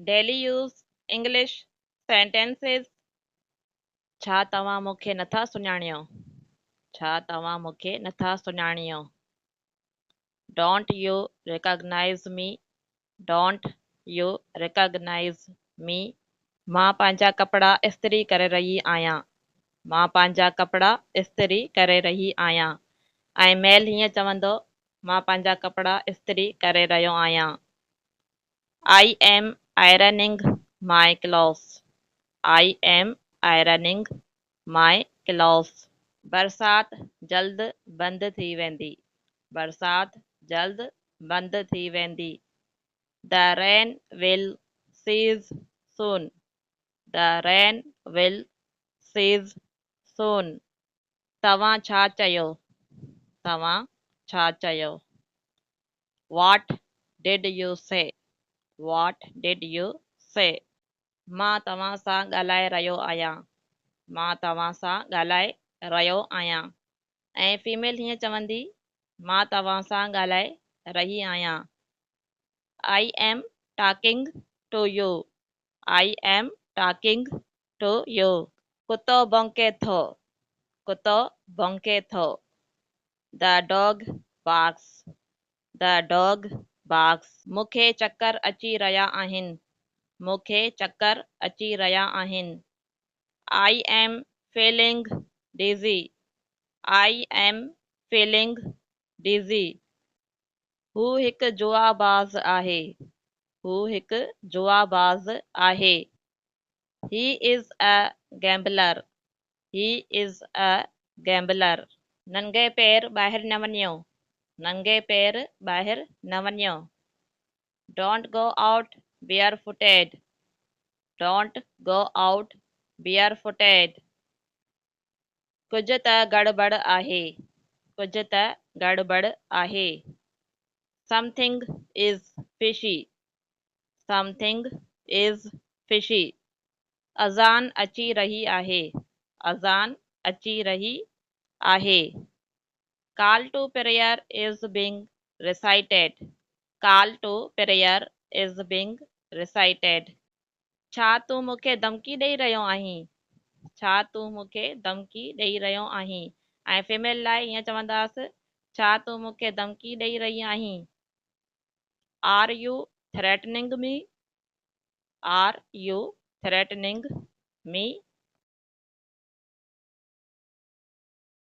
Daily use English sentences. ڇا توهان مون کي نٿا سڃاڻيو؟ ڇا توهان مون کي نٿا سڃاڻيو؟ Don't you recognise me? Don't you recognise me? مان پنهنجا ڪپڙا استري ڪري رهي آهيان. مان پنهنجا ڪپڙا استري ڪري رهي آهيان. ۽ ميل هيئن چوندو، مان پنهنجا ڪپڙا استري ڪري رهيو آهيان. I am ironing my clothes. I am ironing my clothes. برسات جلد بند ٿي ويندي. برسات جلد بند ٿي ويندي. The rain will cease soon. The rain will cease soon. توهان ڇا چيو؟ توهان ڇا چيو؟ What did you say? What did you say? مان توهان سان ڳالهائي رهيو آهيان. مان توهان سان ڳالهائي رهيو آهيان. ۽ فيميل هيئن چوندي، مان توهان سان ڳالهائي رهي آهيان. I am talking to you. I am talking to you. ڪتو ڀونڪي ٿو. ڪتو ڀونڪي ٿو. The dog barks. The dog barks. مون کي چڪر اچي رهيا آهن. مون کي چڪر اچي رهيا آهن. I am feeling dizzy. I am feeling dizzy. هو هڪ جوا باز آهي. هو هڪ جوا باز آهي. He is a gambler. He is a gambler. ننگي پير ٻاهر نه وڃو. ننگي پير ٻاهر نه وڃو. Don't go out barefooted. Don't go out barefooted. ڪجهه ته گڙٻڙ آهي. ڪجهه ته گڙٻڙ آهي. Something is fishy. Something is fishy. اذان اچي رهي آهي. اذان اچي رهي آهي. Call to prayer is being recited. Call to prayer is being recited. ڇا تون مون کي ڌمڪي ڏئي رهيو آهين؟ ڇا تون مون کي ڌمڪي ڏئي رهيو آهين؟ ۽ فيميل لاء ائين چونداس، ڇا تون مون کي ڌمڪي ڏئي رهي آهين؟ Are you threatening me? Are you threatening me?